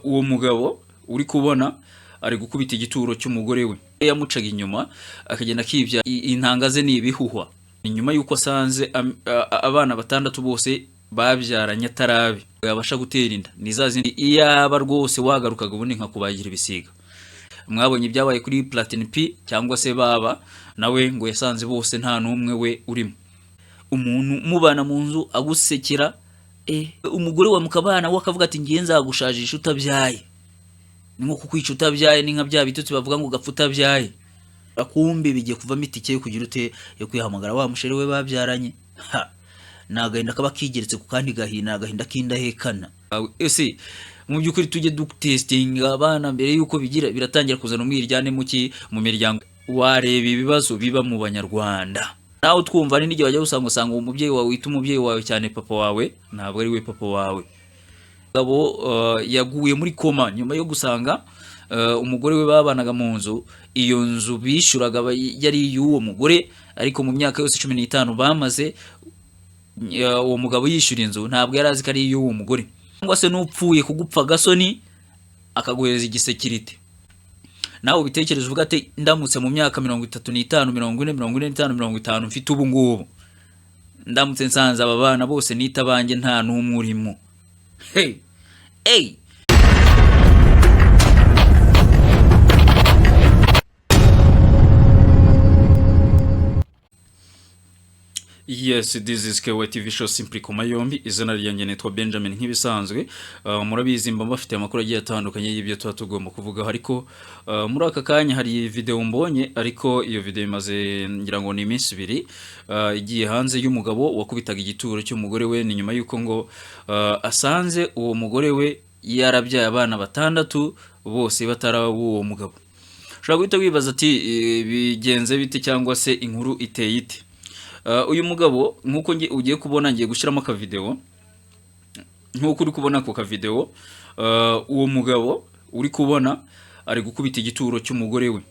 Uwo mugabo uri kubona ari gukubita igituro cy'umugore we yamucaga inyuma, akagenda akibya intanga ze ni ibihuhwa. Nyuma y'uko asanze abana batandatu bose babyaranye atarabe yabasha gutera inda, ni za zindi iyaba rwose wagarukaga ubundi nkakubagira ibisiga. Mwabonye ibyabaye kuri Platini P cyangwa se Baba, nawe ngo yasanze bose nta n'umwe we urimo. Umuntu mubana mu nzu agusekera, umugore wa mukabana we akavuga ati ngiye nzagushajisha utabyaye, ni nko kukwica utabyaye, ni nka bya bitutsi bavuga ngo gapfa utabyaye. Akumbi bigiye kuvamo itike yo kugira ute, yo kwihamagara wa mushere we babyaranye. Ha, ni agahinda kaba kigeretse ku kandi gahinda, agahinda k'indahekana. Ese mu by'ukuri tujye dutesitinga abana mbere y'uko bigira biratangira kuzana umwiryane muki mu miryango? Wareba ibibazo biba mu Banyarwanda nawe twumva hari n'igihe wajya usanga uwo mubyeyi wawe wita umubyeyi wawe cyane papa wawe ntabwo ari we papa wawe. Mugabo yaguye muri koma nyuma yo gusanga umugore we babanaga mu nzu, iyo nzu bishyuraga yari iy'uwo mugore, ariko mu myaka yose 15 bamaze uwo mugabo yishyura inzu ntabwo yari azi ko ari iy'uwo mugore. Cyangwa se n'upfuye kugupfa agasoni akaguhereza igisekirite, nawe ubitekereze uvuga ati ndamutse mu myaka 35, 40, 45, 50 mfite ubu ngubu, ndamutse nsanze aba bana bose nita abanjye nta n'umwe urimo. Hey! Hey! Yes, this is KY TV show Simply Koma Yombi. Izina ryanjye nitwa Benjamin nk'ibisanzwe. Murabizi mba mbafite amakuru agiye atandukanye y'ibyo tuba tugomba kuvugaho, ariko muri aka kanya hari video mbonye, ariko iyo video imaze ngira ngo ni iminsi ibiri igiye hanze, y'umugabo wakubitaga igituro cy'umugore we. Ni nyuma y'uko ngo asanze uwo mugore we yarabyaye abana batandatu bose bataraba uwo mugabo. Ushobora guhita wibaza ati bigenze bite cyangwa se inkuru iteye ite? Uyu mugabo nk'uko ugiye kubona, ngiye gushyiramo akavideo nk'uko uri kubona ako kavideo. Uwo mugabo uri kubona ari gukubita igituro cy'umugore we.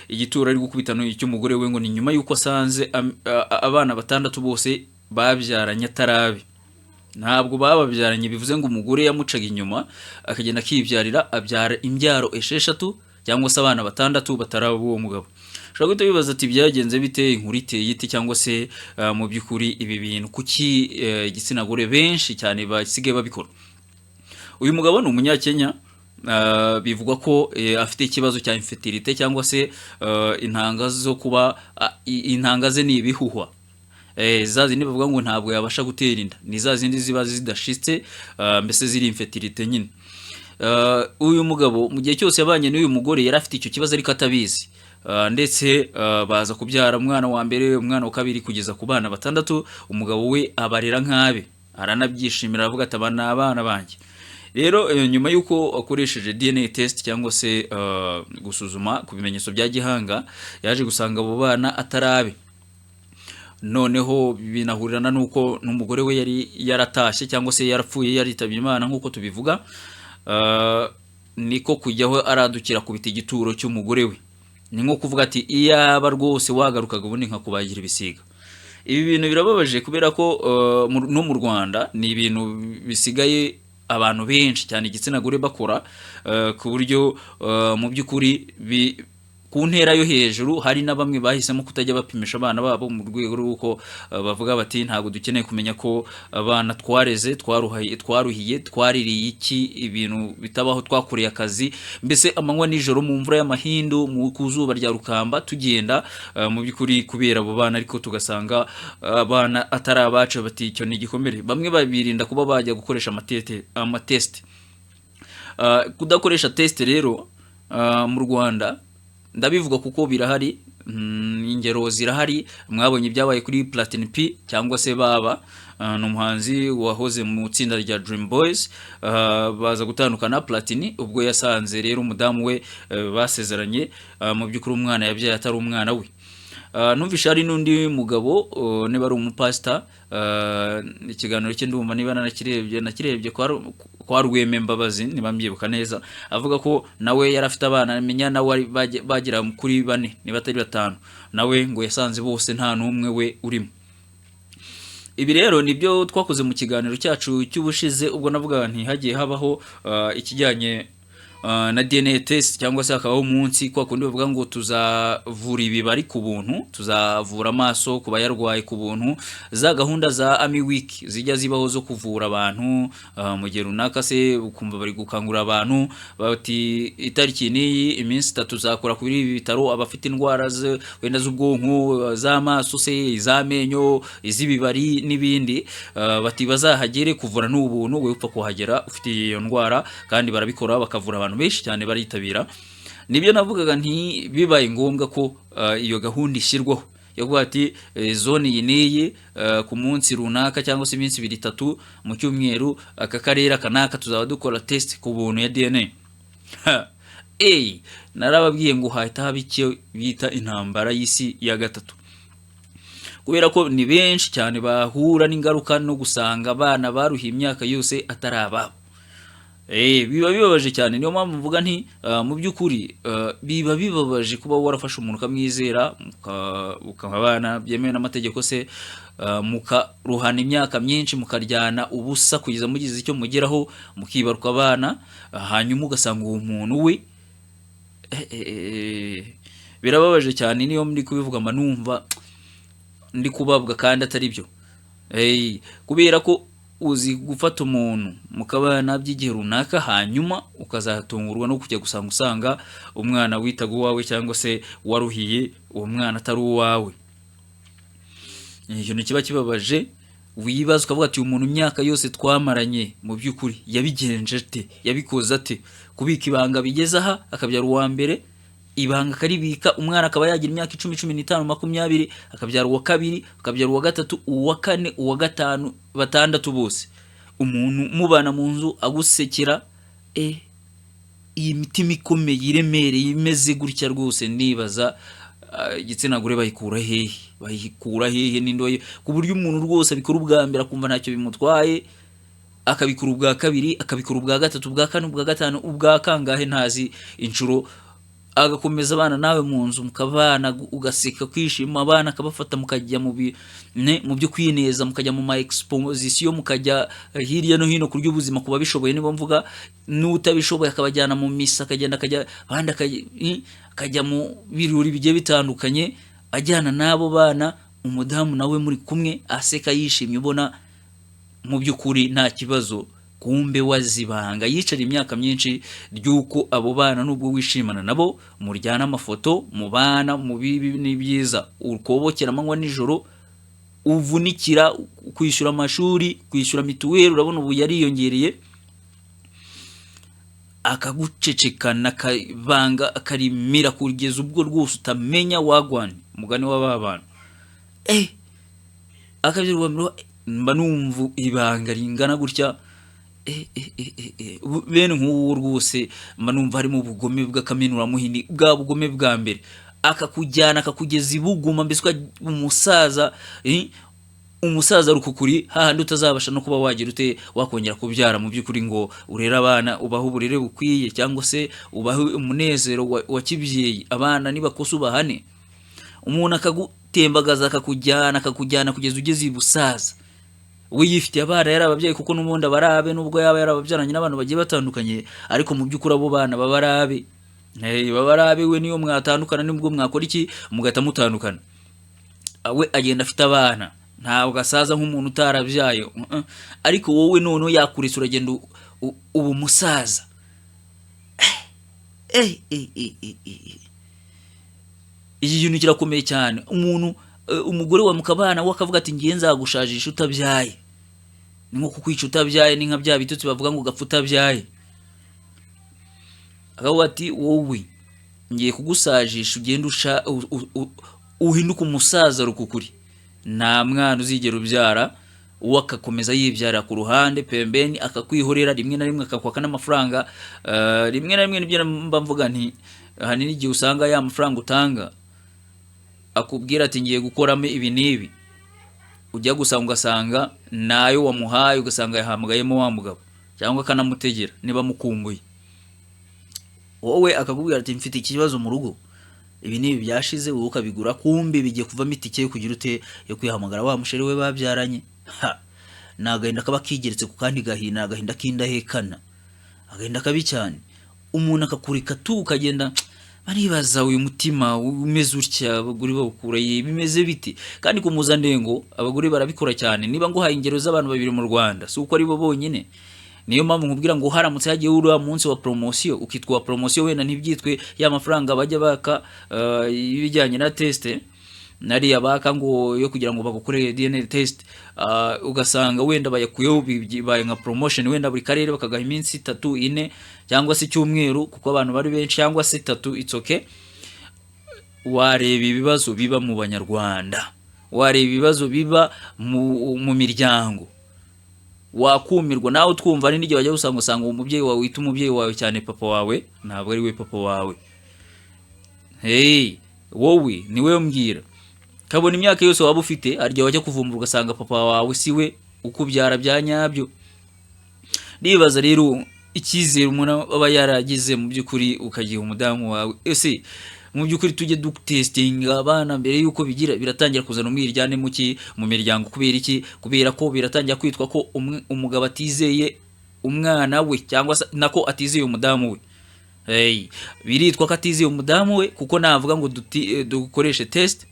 Igituro ari gukubita cy'umugore we ngo ni nyuma y'uko asanze abana batandatu bose babyaranye atarabe, ntabwo bababyaranye, bivuze ngo umugore yamucaga inyuma akagenda akibyarira, abyara imbyaro esheshatu cyangwa se abana batandatu bataraba uwo mugabo. Ushobora guhita wibaza ati byagenze bite, inkuru iteye ite, cyangwa se mu by'ukuri ibi bintu kuki igitsina gore benshi cyane basigaye babikora? Uyu mugabo ni Umunyakenya. Bivugwa ko afite ikibazo cya infertilité cyangwa se intanga zo kuba intanga ze ni ibihuhwa. Za zindi bavuga ngo ntabwo yabasha gutera inda, ni za zindi ziba zidashitse, mbese ziri infertilité nyine. Uyu mugabo mu gihe cyose yabanye n'uyu mugore yari afite icyo kibazo ariko atabizi. Ndetse baza kubyara umwana wa mbere, umwana wa kabiri, kugeza ku bana batandatu. Umugabo we abarera nk'abe, aranabyishimira, aravuga ati aba ni abana banjye. Rero nyuma y'uko akoresheje DNA test cyangwa se gusuzuma ku bimenyetso bya gihanga, yaje gusanga abo bana atarabe. Noneho binahurirana n'uko n'umugore we yari yaratashye cyangwa se yarapfuye, yaritabye Imana nk'uko tubivuga. Niko kujyaho aradukira kubita igituro cy'umugore we, ni nko kuvuga ati iyaba rwose wagarukaga ubundi nkakubagira ibisiga. Ibi bintu birababaje kubera ko no mu Rwanda ni ibintu bisigaye abantu benshi cyane igitsina gore bakora, ku buryo mu by'ukuri ku ntera yo hejuru hari na bamwe bahisemo kutajya bapimisha abana babo mu rwego rw'uko bavuga bati ntabwo dukeneye kumenya ko abana twareze, twaruhaye, twaruhiye, twaririye iki, ibintu bitabaho, twakoreye akazi mbese amanywa nijoro mu mvura y'amahindu, mu ku zuba rya rukamba, tugenda mu by'ukuri kubera abo bana, ariko tugasanga abana atari abacu, bati icyo ni igikomere. Bamwe babirinda kuba bajya gukoresha amatest. Kudakoresha test rero mu Rwanda ndabivuga kuko birahari, ingero zirahari. Mwabonye ibyabaye kuri Platini P cyangwa se Baba. Ni umuhanzi wahoze mu itsinda rya Dream Boys. Baza gutandukana. Platini ubwo yasanze rero umudamu we basezeranye, mu by'ukuri umwana yabyaye atari umwana we. Numvishe hari n'undi mugabo, niba ari umupasita, ikiganiro cye ndumva niba nanakirebye, nakirebye kwa Rweme Mbabazi niba mbyibuka neza, avuga ko nawe yari afite abana, menya nawe bagera kuri bane niba atari batanu, nawe ngo yasanze bose nta n'umwe we urimo. Ibi rero nibyo twakoze mu kiganiro cyacu cy'ubushize, ubwo navuga nti hagiye habaho ikijyanye na DNA test, cyangwa se hakabaho umunsi kwa kundi bavuga ngo tuzavura ibibari ku buntu, tuzavura amaso ku bayarwaye ku buntu, za gahunda za Army Week zijya zibaho zo kuvura abantu mu gihe runaka, se ukumva bari gukangurira abantu bati itariki n'iyi, iminsi 3 tuzakora kuri ibi bitaro, abafite indwara wenda z'ubwonko, z'amaso se, iz'amenyo, iz'ibibari n'ibindi, bati bazahagere, kuvura ni ubuntu, wowe upfa kuhagera ufite iyo ndwara. Kandi barabikora, bakavura abantu benshi cyane baritabira. Nibyo navugaga nti bibaye ngombwa ko iyo gahunda ishyirwaho yo kuvuga ati zone iyi n'iyi, ku munsi runaka cyangwa se iminsi 2, 3 mu cyumweru, aka karere aka n'aka tuzaba dukora test ku buntu ya DNA. Narababwiye ngo hahita haba icyo bita intambara y'isi ya gatatu, kubera ko ni benshi cyane bahura n'ingaruka no gusanga abana baruhiye imyaka yose atari ababo. Biba bibabaje cyane. Niyo mpamvu mvuga nti mu by'ukuri biba bibabaje kuba warafashe umuntu ukamwizera, mukabana byemewe n'amategeko se, mukaruhana imyaka myinshi, mukaryana ubusa kugeza mugize icyo mugeraho, mukibaruka abana, hanyuma ugasanga uwo muntu we birababaje cyane. Niyo ndi kubivuga mba numva ndi kubabwa kandi atari byo. Kubera ko uzi gufata umuntu mukabana by'igihe runaka, hanyuma ukazatungurwa no kujya gusanga usanga umwana witaga uwawe cyangwa se waruhiye uwo mwana atari uwawe. Ni ikintu kiba kibabaje. Wibaza ukavuga ati uyu muntu imyaka yose twamaranye mu by'ukuri yabigenje ate, yabikoze ate, kubika ibanga bigeze aha, akabyara uwa mbere ibanga akaribika, umwana akaba yagira imyaka 10, 15, 20, akabyara uwa kabiri, akabyara uwa gatatu, uwa kane, uwa gatanu, batandatu bose, umuntu mubana mu nzu agusekera. Iyi mitima ikomeye iremereye imeze gutya rwose, ndibaza igitsina gore bayikura hehe, bayikura hehe n'indoye, ku buryo umuntu rwose abikora ubwa mbere akumva ntacyo bimutwaye, akabikora ubwa kabiri, akabikora ubwa gatatu, ubwa kane, ubwa gatanu, ubwa kangahe ntazi inshuro, agakomeza abana nawe mu nzu, mukabana, ugaseka, kwishima, abana akabafata, mukajya mu byo kwineza, mukajya mu ma exposition, mukajya hirya no hino kurya ubuzima ku babishoboye nibo mvuga, n'utabishoboye akabajyana mu misa, akagenda akajya abandi akajya mu birori bigiye bitandukanye ajyana n'abo bana, umudamu nawe muri kumwe aseka yishimye, ubona mu by'ukuri nta kibazo. Kumbe wazibanga yicara imyaka myinshi ry'uko abo bana, nubwo wishimana nabo, muryana amafoto, mubana mu bibi n'ibyiza, ukobokera amanywa nijoro, uvunikira kwishyura amashuri, kwishyura mituweli, urabona ubu yariyongereye, akagucecekana, akabanga akarimira kugeza ubwo rwose utamenya wagwana umugani w'aba bantu. Akabyirwa mba numva ibanga ringana gutya. Bene nk'ubu rwose mba numva harimo ubugome bw'akamenuramuhini, bwa bugome bwa mbere, akakujyana akakugeza ibuguma, mbese umusaza, umusaza rukukuri, hahandi utazabasha no kuba wagira ute, wakongera kubyara mu by'ukuri ngo urere abana, ubahe uburere bukwiye cyangwa se ubahe umunezero wa kibyeyi. Abana nibakosa ubahane. Umuntu akagutembagaza, akakujyana kugeza ugeze ibusaza, we yifitiye abana, yari ababyeyi, kuko n'ubundi aba ari abe, nubwo yaba yarababyaranye n'abantu bagiye batandukanye, ariko mu by'ukuri abo bana baba ari abe. Baba ari abe. We niyo mwatandukana, nibwo mwakora iki mugahita mutandukana, we agenda afite abana, ntabwo asaza nk'umuntu utarabyaye. Ariko wowe noneho yakuretse, uragenda uba umusaza. Iki kintu kirakomeye cyane. Umuntu umugore wa mukabana we akavuga ati ngiye nzagushajisha utabyaye, ni nko kukwica utabyaye, ni nka bya bitutsi bavuga ngo gapfa utabyaye. Akavuga ati wowe ngiye kugusajisha, ugende usha uhinduke umusaza rukukuri, nta mwana uzigera ubyara. Uwo akakomeza yibyara ku ruhande pembeni, akakwihorera, rimwe na rimwe akakwaka n'amafaranga. Rimwe na rimwe nibyo mba mvuga nti ahanini igihe usanga ya mafaranga utanga akubwira ati ngiye gukoramo ibi n'ibi, ujya gusa ugasanga nayo wamuhaye, ugasanga yahamagayemo wa mugabo cyangwa akanamutegera niba amukumbuye wowe, akakubwira ati mfite ikibazo mu rugo, ibi n'ibi byashize, wowe ukabigura, kumbi bigiye kuvamo itike yo kugira ute, yo kwihamagara wa musheri we babyaranye. Ha, ni agahinda kaba kigeretse ku kandi gahinda, agahinda k'indahekana, agahinda kabi cyane. Umuntu akakureka tu ukagenda, baribaza uyu mutima umeze utya abagore bawukura ye, bimeze biti? Kandi ku mpuzandengo abagore barabikora cyane. Niba nguhaye ingero z'abantu babiri mu Rwanda, si uko ari bo bonyine. Niyo mpamvu nkubwira ngo haramutse hagiye uriya munsi wa poromosiyo, ukitwa uwa poromosiyo, wenda ntibyitwe ya mafaranga bajya baka ibijyanye na test, nariya baka ngo yo kugira ngo bagukorere DNA test, ugasanga wenda bayakuyeho, bibaye nka promotion, wenda buri karere bakagaha iminsi 3, 4 cyangwa se icyumweru kuko abantu bari benshi, cyangwa se 3, it's okay. Wareba ibibazo biba mu Banyarwanda, wareba ibibazo biba mu miryango, wakumirwa nawe. Twumva hari n'igihe wajya usanga uwo mubyeyi wawe wita umubyeyi wawe cyane, papa wawe, ntabwo ari we papa wawe. Hey, wowe ni we mbwira, kabona imyaka yose waba ufite, hari igihe wajya kuvumbura ugasanga papa wawe si we ukubyara bya nyabyo. Ndibaza rero icyizere umuntu aba yaragize mu by'ukuri ukagiha umudamu wawe. Ese mu by'ukuri tujye dutestinga abana mbere y'uko bigira biratangira kuzana umwiryane muki mu miryango? Kubera iki? Kubera ko biratangira kwitwa ko umugabo atizeye umwana we, cyangwa se nako atizeye umudamu we. Hey, biritwa ko atizeye umudamu we, kuko navuga ngo dukoreshe test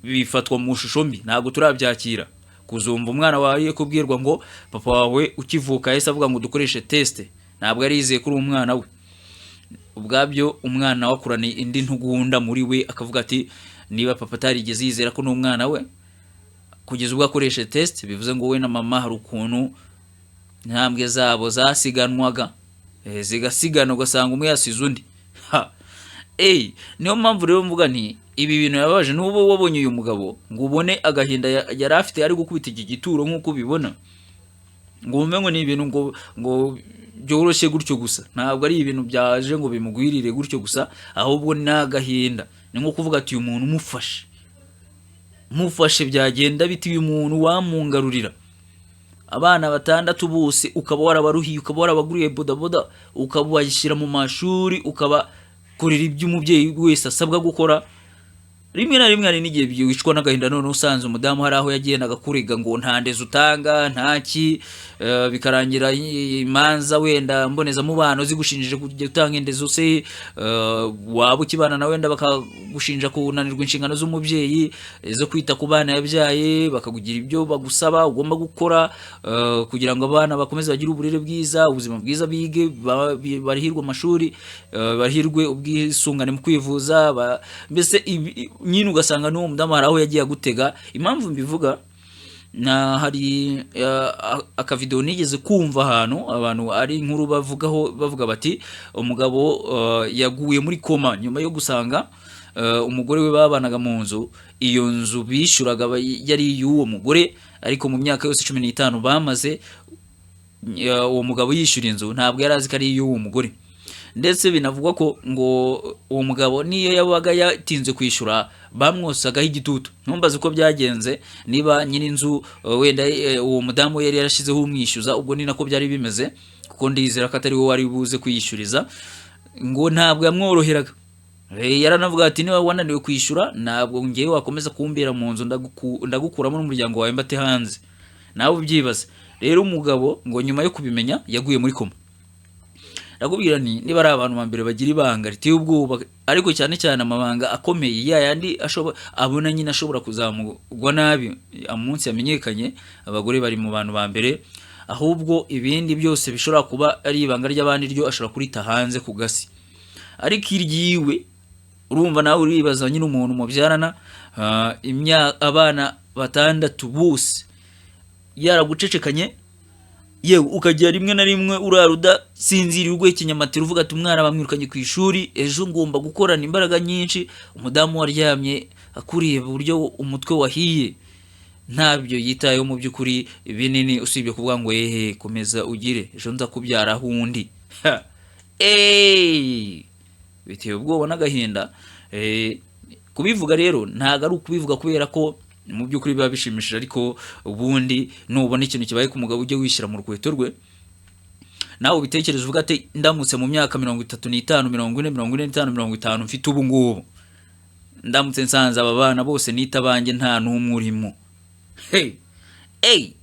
bifatwa mu shusho mbi. Ntabwo turabyakira kuzumva umwana wawe kubwirwa ngo papa wawe ukivuka yahise avuga ngo dukoreshe test, ntabwo yari yizeye ko uri umwana we. Ubwabyo umwana we akurana indi ntugunda muri we, akavuga ati niba papa atarigeze yizera ko n'umwana we kugeza ubwo akoreshe test, bivuze ngo we na mama hari ukuntu intambwe zabo zasiganwaga, zigasigana, ugasanga umwe yasize undi. Ha. Ey, niyo mpamvu rero mvuga nti ibi bintu yababaje. N'ubu wabonye uyu mugabo ngo ubone agahinda yari afite ari gukubita iki gituro nk'uko ubibona, ngo wumve ngo ni ibintu ngo byoroshye gutyo gusa. Ntabwo ari ibintu byaje ngo bimugwirire gutyo gusa, ahubwo ni agahinda. Ni nko kuvuga ati uyu muntu umufashe, mufashe byagenda bite? Uyu muntu wamungarurira abana batandatu bose, ukaba warabaruhiye, ukaba warabaguriye bodaboda, ukabashyira mu mashuri, ukabakorera ibyo umubyeyi wese asabwa gukora. Rimwe na rimwe hari n'igihe wicwa n'agahinda none usanze umudamu hari aho yagendaga kurega ngo nta ndezo utanga, ntaki, bikarangira imanza wenda mbonezamubano zigushinjije kujya utanga indezo se, waba ukibana na wenda bakagushinja kunanirwa inshingano z'umubyeyi, zo kwita ku bana yabyaye, bakakugira ibyo bagusaba ugomba gukora, kugira ngo abana bakomeze bagire uburere bwiza, ubuzima bwiza, bige, barihirwe amashuri, barihirwe ubwisungane mu kwivuza, mbese nyine ugasanga n'uwo mudamu hari aho yagiye agutega. Impamvu mbivuga na hari akavideo nigeze kumva ahantu abantu ari inkuru bavugaho, bavuga bati umugabo yaguye muri koma nyuma yo gusanga umugore we babanaga mu nzu, iyo nzu bishyuraga yari iy'uwo mugore, ariko mu myaka yose 15 bamaze uwo mugabo yishyura inzu, ntabwo yari azi ko ari iy'uwo mugore. Ndetse binavugwa ko ngo uwo mugabo niyo yabaga yatinze kwishyura bamwosagaho igitutu. Ntumbaze uko byagenze, niba nyir'inzu wenda uwo mudamu yari yarashyizeho umwishyuza, ubwo ni nako byari bimeze, kuko ndizera ko atari we wari buze kwiyishyuriza. Ngo ntabwo yamworoheraga. Yaranavuga ati niba wananiwe kwishyura, ntabwo ngewe wakomeza kumbera mu nzu, ndagukuramo n'umuryango wawe mbate hanze. Nawe ubyibaze rero. Umugabo ngo nyuma yo kubimenya yaguye muri koma. Ndakubwira nti niba ari abantu ba mbere bagira ibanga riteye ubwoba, ariko cyane cyane amabanga akomeye ya yandi abona nyine ashobora kuzamugwa nabi umunsi yamenyekanye, abagore bari mu bantu ba mbere. Ahubwo ibindi byose bishobora kuba ari ibanga ry'abandi, ryo ashobora kurita hanze ku gasi, ariko iryiwe urumva nawe uribaza nyine umuntu mubyarana abana batandatu bose yaragucecekanye, yewe ukajya rimwe na rimwe urara udasinziriye, uguhekenya uvuga ati umwana bamwirukanye ku ishuri, ejo ngomba gukorana imbaraga nyinshi. Umudamu waryamye akureba uburyo umutwe wahiye, ntabyo yitayeho mu by'ukuri binini, usibye kuvuga ngo ehe, komeza ugire, ejo nza kubyaraho undi. Ha! Eeeeh! Biteye ubwoba n'agahinda. Kubivuga rero ntabwo ari ukubivuga kubera ko mu by'ukuri biba bishimishije, ariko ubundi nubona ikintu kibaye ku mugabo ujye wishyira mu rukweto rwe, nawe ubitekereze uvuga ati ndamutse mu myaka 35, 40, 45, 50 mfite ubu ngubu, ndamutse nsanze aba bana bose nita abanjye nta n'umwe urimo, hey! Ey,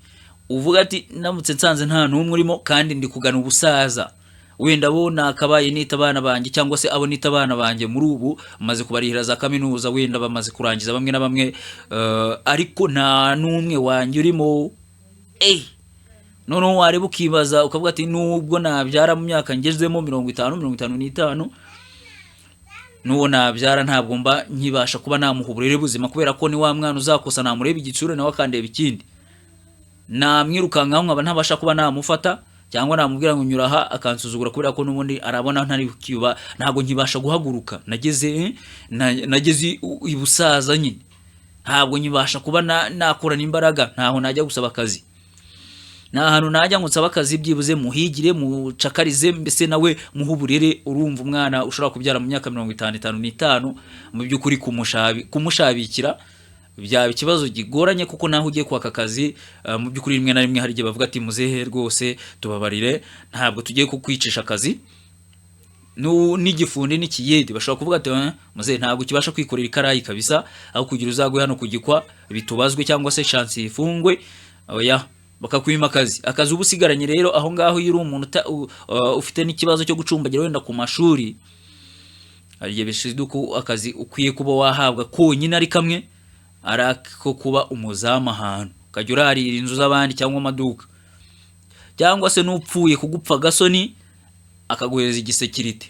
uvuga ati ndamutse nsanze nta n'umwe urimo kandi ndi kugana ubusaza, wenda abo nakabaye nita abana banjye cyangwa se abo nita abana banjye muri ubu maze kubarihira za kaminuza, wenda bamaze kurangiza bamwe na bamwe, ariko nta n'umwe wanjye urimo. Ey, noneho wareba ukibaza ukavuga ati nubwo nabyara mu myaka ngezemo 50, 55, n'uwo nabyara ntabwo mba nkibasha kuba namuha uburere buzima, kubera ko ni wa mwana uzakosa namureba igitsure nawe akandeba ikindi, namwirukankaho nkaba ntabasha kuba namufata, cyangwa namubwira ngo nyura aha akansuzugura, kubera ko n'ubundi arabona ntari kiba, ntabwo nkibasha guhaguruka, nageze ibusaza nyine, ntabwo nkibasha kuba nakorana imbaraga, ntaho najya gusaba akazi, nta hantu najya ngo nsabe akazi, byibuze muhigire mucakarize, mbese nawe muhe uburere. Urumva umwana ushobora kubyara mu myaka 50, 55, mu by'ukuri kumushabikira byaba ikibazo gigoranye, kuko naho ugiye kwaka akazi, mu by'ukuri rimwe na rimwe hari igihe bavuga ati muzehe rwose tubabarire, ntabwo tugiye kukwicisha akazi. N'igifundi n'ikiyede bashobora kuvuga ati muzehe ntabwo ukibasha kwikorera ikarayi kabisa, aho kugira uzagwe hano kugikwa bitubazwe cyangwa se chance ifungwe, oya, bakakwima akazi. Akazi uba usigaranye rero aho ngaho, iyo uri umuntu ufite n'ikibazo cyo gucumbagira wenda ku mashuri, hari igihe bishiduka akazi ukwiye kuba wahabwa konyine ari kamwe, ari ako kuba umuzamu ahantu, ukajya urarira inzu z'abandi cyangwa amaduka, cyangwa se n'upfuye kugupfa agasoni akaguhereza igisekirite.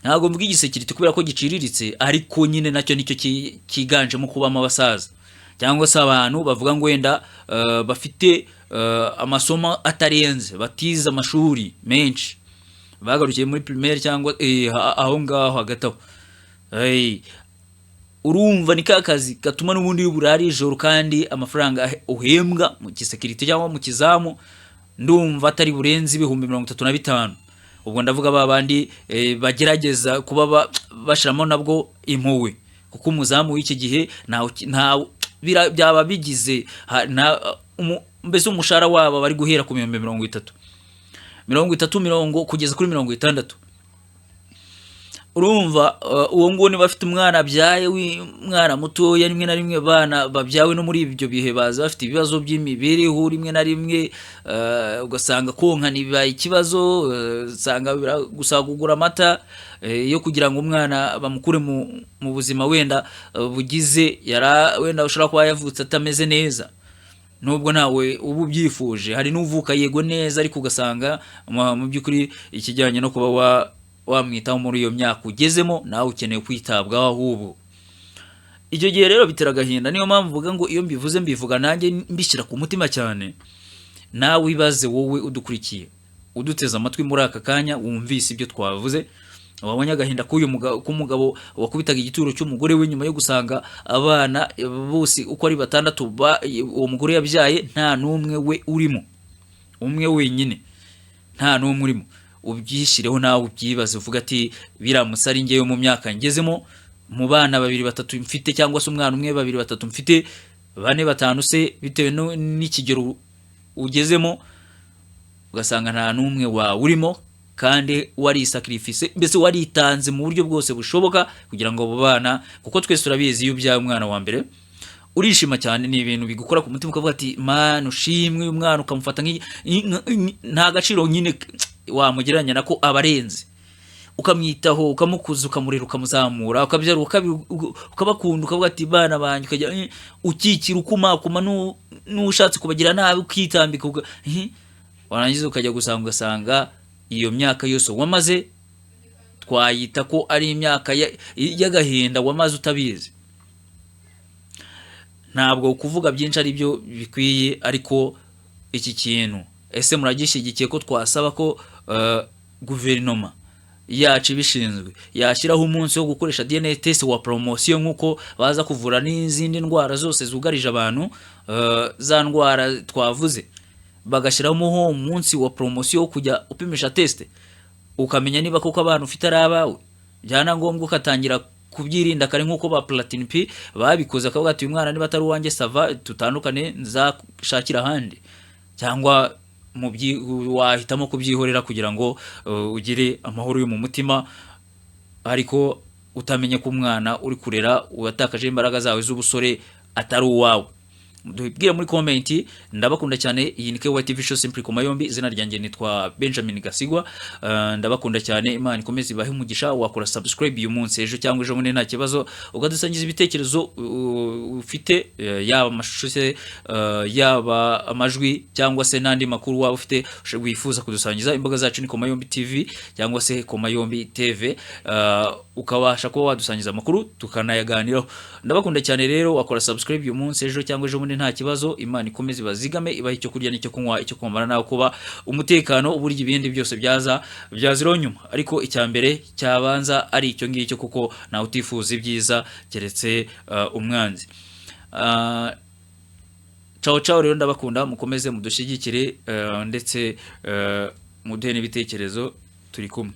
Ntabwo mvuga igisekirite kubera ko giciriritse, ariko nyine nacyo nicyo cyiganjemo kubamo abasaza cyangwa se abantu bavuga ngo wenda bafite amasomo atarenze, batize amashuri menshi, bagarukiye muri primaire cyangwa aho ngaho hagati aho. Hey, urumva ni ka kazi gatuma n'ubundi burari ijoro, kandi amafaranga uhembwa mu gisekirite cyangwa mu kizamu ndumva atari burenze 35,000. Ubwo ndavuga ba bandi bagerageza kuba bashiramo nabwo impuhwe, kuko umuzamu w'iki gihe ntawe byaba bigize mbese umushahara wabo bari guhera ku 30,000, 30, mirongo kugeza kuri 60. Urumva uwo nguwo niba afite umwana abyaye w'umwana mutoya, rimwe na rimwe bana babyawe no muri ibyo bihe baza bafite ibibazo by'imibereho, rimwe na rimwe ugasanga konka bibaye ikibazo, usanga gusaba kugura amata yo kugira ngo umwana bamukure mu buzima wenda bugize yara, wenda ushobora kuba yavutse atameze neza, nubwo ntawe uba ubyifuje. Hari n'uvuka yego neza, ariko ugasanga mu by'ukuri ikijyanye no kuba wamwitaho muri iyo myaka ugezemo nawe ukeneye kwitabwaho ahubwo. Icyo gihe rero bitera agahinda. Niyo mpamvu mvuga ngo iyo mbivuze mbivuga nanjye mbishyira ku mutima cyane. Nawe ibaze, wowe udukurikiye, uduteze amatwi muri aka kanya, wumvise ibyo twavuze, wabonye agahinda k'uyu k'umugabo wakubitaga igituro cy'umugore we nyuma yo gusanga abana bose uko ari batandatu uwo mugore yabyaye nta n'umwe we urimo, umwe wenyine nta n'umwe urimo. Ubyishyireho nawe ubyibaze, uvuga ati biramutse ari ngewe mu myaka ngezemo, mu bana babiri batatu mfite, cyangwa se umwana umwe, babiri batatu mfite, bane batanu se, bitewe n'ikigero ugezemo, ugasanga nta n'umwe wawe urimo kandi warisacrifice, mbese waritanze mu buryo bwose bushoboka kugira ngo abo bana, kuko twese turabizi, iyo ubyaye umwana wa mbere urishima cyane, ni ibintu bigukora ku mutima, ukavuga ati mana ushimwe, uyu mwana ukamufata nta gaciro nyine wamugereranya nako aba arenze, ukamwitaho, ukamukuza, ukamurera, ukamuzamura, ukabyara ukabakunda, ukavuga ati bana banjye, ukajya ukikira ukumakuma n'ushatse kubagira nabi ukitambika, warangiza ukajya gusanga ugasanga iyo myaka yose wamaze twayita ko ari imyaka y'agahinda wamaze utabizi. Ntabwo kuvuga byinshi ari byo bikwiye, ariko iki kintu ese muragishyigikiye ko twasaba ko guverinoma yacu ibishinzwe yashyiraho umunsi wo gukoresha DNA test wa promotion, nk'uko baza kuvura n'izindi ndwara zose zugarije abantu, za ndwara twavuze, bagashyiramo umunsi wa promotion wo kujya upimisha test, ukamenya niba koko abana ufite ari abawe, byana ngombwa ugatangira kubyirinda kare, nk'uko ba Platini P babikoze, akavuga ati uyu mwana niba atari uwanjye ça va, tutandukane, nzashakira ahandi, cyangwa wahitamo kubyihorera kugira ngo ugire amahoro yo mu mutima, ariko utamenye ko umwana uri kurera watakaje imbaraga zawe z'ubusore atari uwawe. Mudubwire muri comment. Ndabakunda cyane. Iyi ni KY TV Show, simply ku mayombi. Izina ryanjye nitwa Benjamin Gasigwa. Ndabakunda cyane, Imana ikomeze ibahe umugisha. Wakora subscribe uyu munsi, ejo cyangwa ejo bundi, nta kibazo, ukadusangiza ibitekerezo ufite, yaba amashusho se, yaba amajwi, cyangwa se n'andi makuru waba ufite wifuza kudusangiza. Imbuga zacu ni Koma Yombi TV cyangwa se Koma Yombi TV, ukabasha kuba wadusangiza amakuru tukanayaganiraho. Ndabakunda cyane rero. Wakora subscribe uyu munsi, ejo cyangwa ejo bundi, nta kibazo. Imana ikomeze ibazigame, ibahe icyo kurya n'icyo kunywa, icyo kwambara naho kuba, umutekano. Uburyo ibindi byose byaza byaziraho nyuma, ariko icya mbere cyabanza ari icyo ngicyo, kuko ntawe utifuza ibyiza keretse umwanzi. Ciao ciao rero, ndabakunda. Mukomeze mudushyigikire, ndetse muduhe n'ibitekerezo. Turi kumwe.